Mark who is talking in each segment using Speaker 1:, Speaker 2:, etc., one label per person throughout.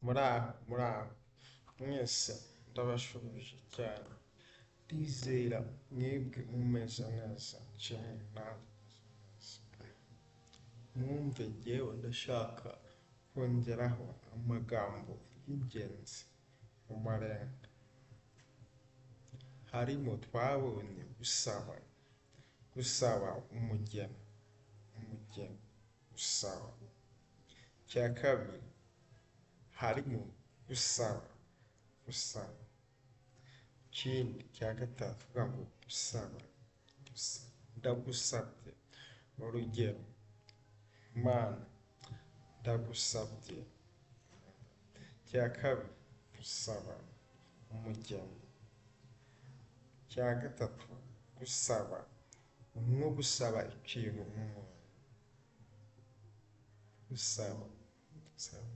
Speaker 1: Muraho muraho mwese ndabashubije cyane, ndizera mwebwe mumeze neza kimwe nanjye meze neza. Mwumve njyewe ndashaka kongeraho amagambo y'ingenzi mu marenga. Harimo twabonye gusaba, gusaba umugeni, umugeni, gusaba. Icya kabiri harimo gusaba, gusaba. Ikindi cya gatatu tuvuga ngo gusaba, gusaba. Ndagusabye, urugero, Mana ndagusabye. Icya kabiri gusaba umugeni. Icya gatatu gusaba nko gusaba ikintu umuntu. Gusaba, gusaba.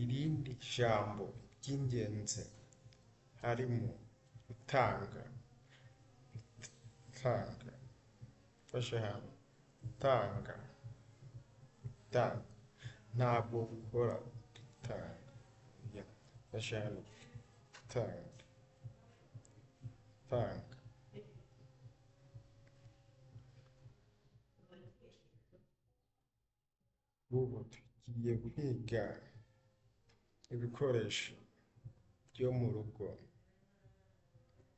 Speaker 1: Irindi jambo ry'ingenzi harimo gutanga, gutanga. Fashe hano, gutanga, gutanga. Ntabwo gukora, gutanga. Fashe hano, gutanga, gutanga. Ubu tugiye kwiga ibikoresho byo mu rugo.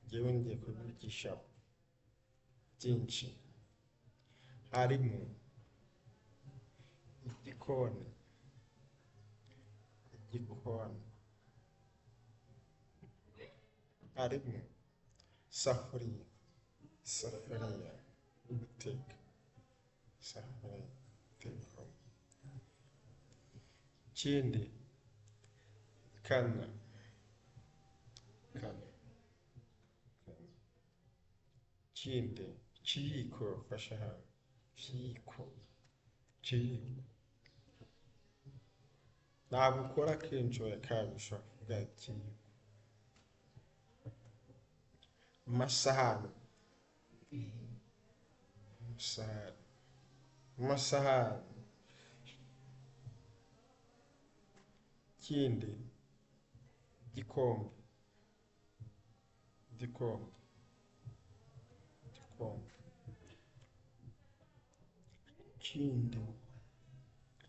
Speaker 1: Njyewe ngiye kubigisha byinshi. Harimo igikoni, igikoni. Harimo isafuriya, isafuriya yo guteka, isafuriya yo gutekamo. Ikindi ikanya, ikanya, ikanya. Ikindi ikiyiko, fasha hano, ikiyiko, ikiyiko. Ntabwo ukora kenshi oya kandi ushobora kuvuga ikiyiko. Amasahani, amasahani, amasahani. Ikindi igikombe, igikombe, igikombe. Ikindi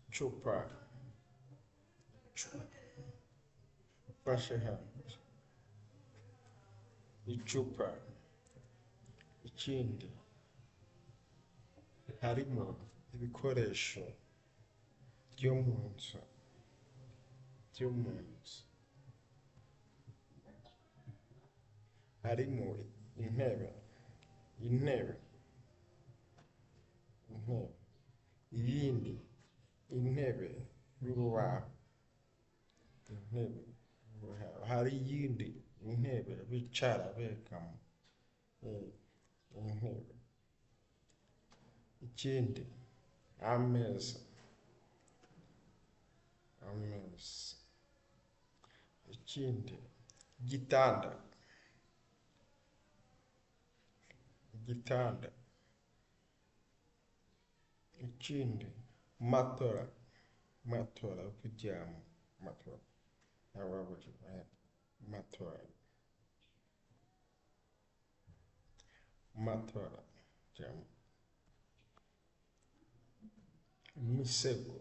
Speaker 1: icupa, icupa. Fashe hano, icupa. Ikindi harimo ibikoresho byo mu nzu, byo mu nzu. Harimo intebe, intebe, intebe. Iyindi intebe y'urubaho, intebe y'urubaho. Hari iyindi intebe bicara begamo, intebe. Ikindi ameza, ameza. Ikindi igitanda, igitanda. Ikindi matora, matora yo kuryama, matora. Matora, matora kuryama. Imisego,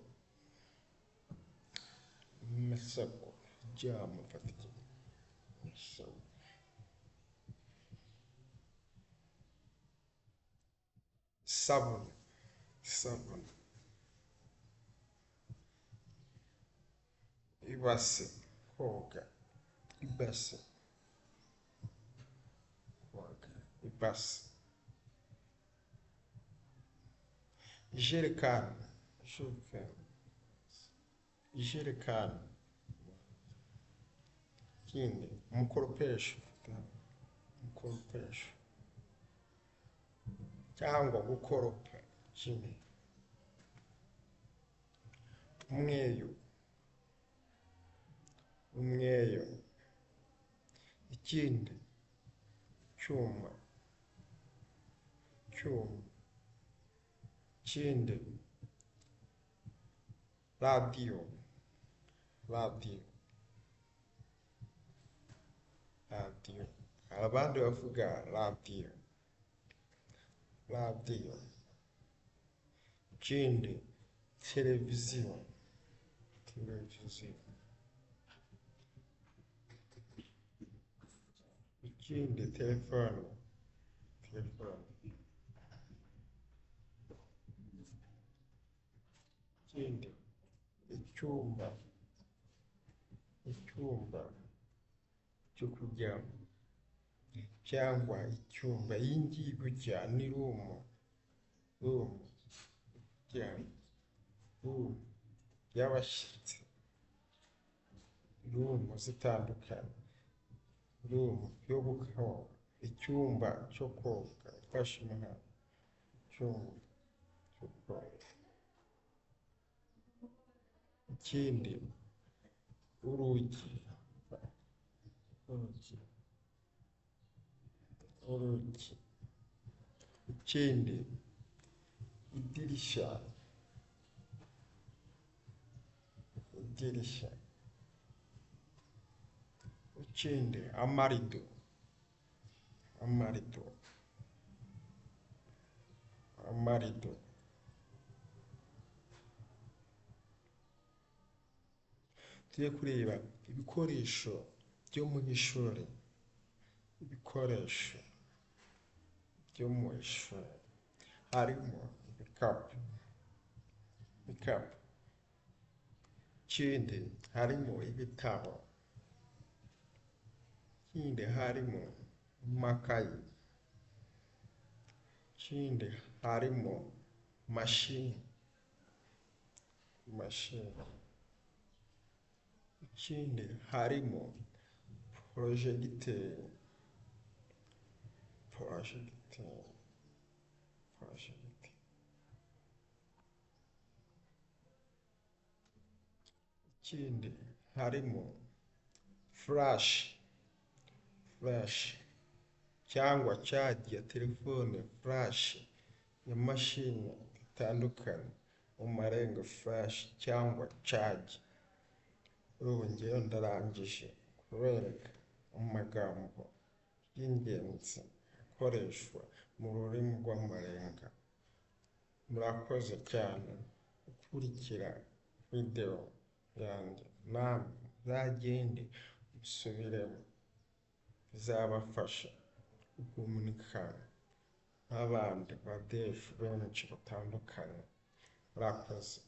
Speaker 1: imisego kuryama, fata iki, imisego. Isabune, isabune. Ibase, koga, ibase, koga, ibase. Ijerekani, ijerekani, ijerekani. Ikindi umukoropesho, umukoropesho cyangwa gukoropa kimwe. Umweyo, umweyo. Ikindi cyuma, cyuma. Ikindi radiyo, radiyo. Radiyo. Abandi bavuga radiyo, radiyo. Ikindi televiziyo, televiziyo. Ikindi telefone, telefone. Ikindi icyumba, icyumba cyo kuryama cyangwa icyumba. Iyi ngiyi gutya ni room, room, room y'abashyitsi, room zitandukanye, room yo koga, icyumba cyo koga, ufashe umuhanda, icyumba cyo koga. Ikindi urugi, urugi, urugi. Ikindi idirishya, idirishya. Ikindi amarido, amarido, amarido. Tujye kureba ibikoresho byo mu ishuri, ibikoresho byo mu ishuri harimo ibikapu, ibikapu. Ikindi harimo ibitabo, ikindi harimo amakayi, ikindi harimo mashini, mashini. Ikindi harimo porojegiteri, porojegiteri, porojegiteri. Ikindi harimo furashi, furashi cyangwa cagi ya telefone, furashi ya mashini zitandukanye, mu marenga furashi cyangwa cagi. Ubu njyewe ndarangije kubereka amagambo y'ingenzi akoreshwa mu rurimi rw'amarenga. Murakoze cyane gukurikira videwo yanjye, namwe muzagende musubiremo, bizabafasha gukominikana n'abandi badefu benshi batandukanye. Murakoze.